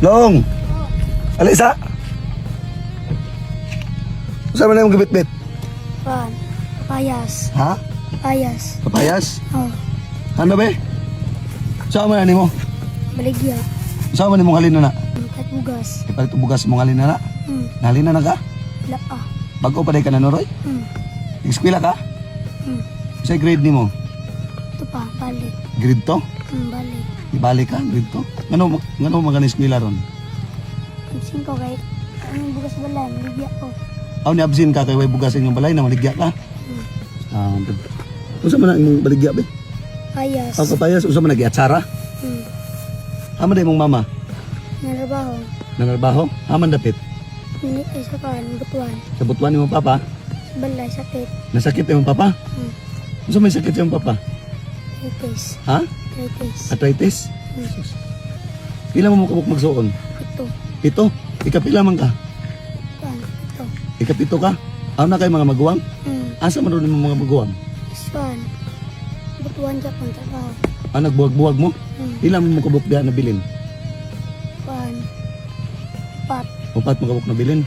Long! Alisa! Saan man na yung gibit-bit? Pan. Payas. Ha? Payas. Papayas? Oh. Ano ba? Saan man na nimo? Baligya. Saan man imong halin na na? Kahit bugas. Ipalit og bugas imong halin na na. Nahalin na na ka? La ah. Bago pa day ka na Noroy? Hmm. Eskwela ka? Hmm. Sa grade nimo? Ito pa. Balik. Grade to? Balik. Ibalik ka, grade to? Ngano ngano magani eskwela ron? Ang singko kay anong bugas balay. Baligya ko. Aw ni absent ka kay way bugas inyong balay na maligya ka. Ah, unsa man ang imong baligya be? Payas. Aw kapayas unsa man nagiatsara? Hmm. Amo day imong mama Narabaho. nanarbaho? Aman dapit Hindi ay sa kan. Butuan. sa butuan imong papa? Sa balay. Sakit. Nasakit imong papa? Hmm. Unsa may sakit imong papa? Arthritis. Ha? Arthritis. Arthritis? Hmm. Pila mo kabuk magsuon? Ito. Pito. Ikapila man ka? Pan. Ito. Ikapito ka? Aw na kay mga maguwang? Asa man ron imong mga maguwang? Iswan. Butuan siya pang trabaho. Ah, nagbuwag-buwag mo? Pila mo kabuk diha na bilin? Pan. Pat. Upat mo kabuk na bilin?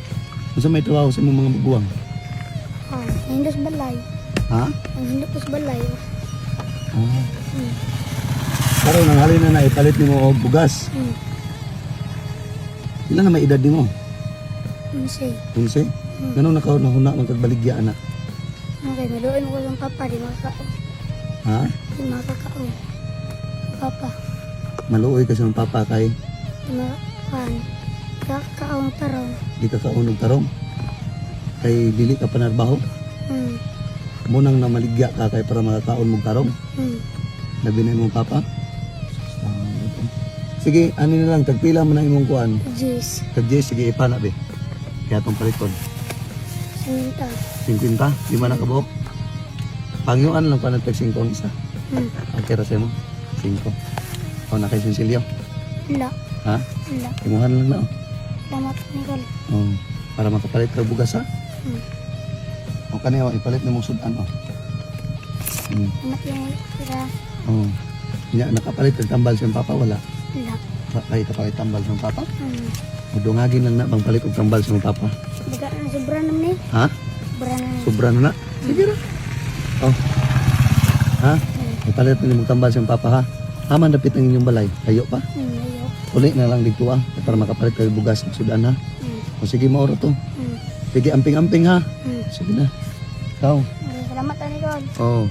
Unsa may trabaho sa imong mga maguwang? Ah, nahindot sa balay. Ha? Ang hindot sa balay. Ah. Karon ang halin na na ipalit nimo og bugas. Pila na may edad nimo? 11. 11? Ngano nakaw nahuna man kag baligya ana? Okay, maluoy mo ko ng papa, di makakao. Ha? Di makakao. Papa, Maluoy kasi ng papa kay di makakaan. Kakao ang tarong. di ka kaunog tarong. Kay dili ka panarbaho. Munang namaligya ka kay para makakaon mong tarong. Labi na imong papa. Sige, ano na lang, tagpila mo na imong kuan. Jis, Tag 10, sige, ipana be. Kaya tong paliton. siminta. 50, lima na kabuok. Pangyuan lang pa ng tag 5 ang isa. Okay ra mo. 5. O na kay Cecilio. La, Ha? la. Imuhan lang na oh. Salamat, Nicole. Oh, para makapalit ka bugas ha. O kaniyo ipalit nimo sudan oh. Salamat yung tira. Oh. Nya nakapalit kag tambal sa imong papa wala. La. Kay kapalit tambal sa imong papa. O dungagin lang na bang palit og tambal sa imong papa. Baga na, sobra naman eh. Ha? Sobra na. Sobra na na. Sige ra. Oh. Ha? Ipalit na nimong tambal sa imong papa ha. Haman dapit ang inyong balay. Ayo pa. Ayo. Uli na lang dito ah para makapalit kag bugas ug sudan ha. O sige maoro to. Sige amping-amping ha. Sige na. Ikaw. Okay, salamat, Nicole. Oh.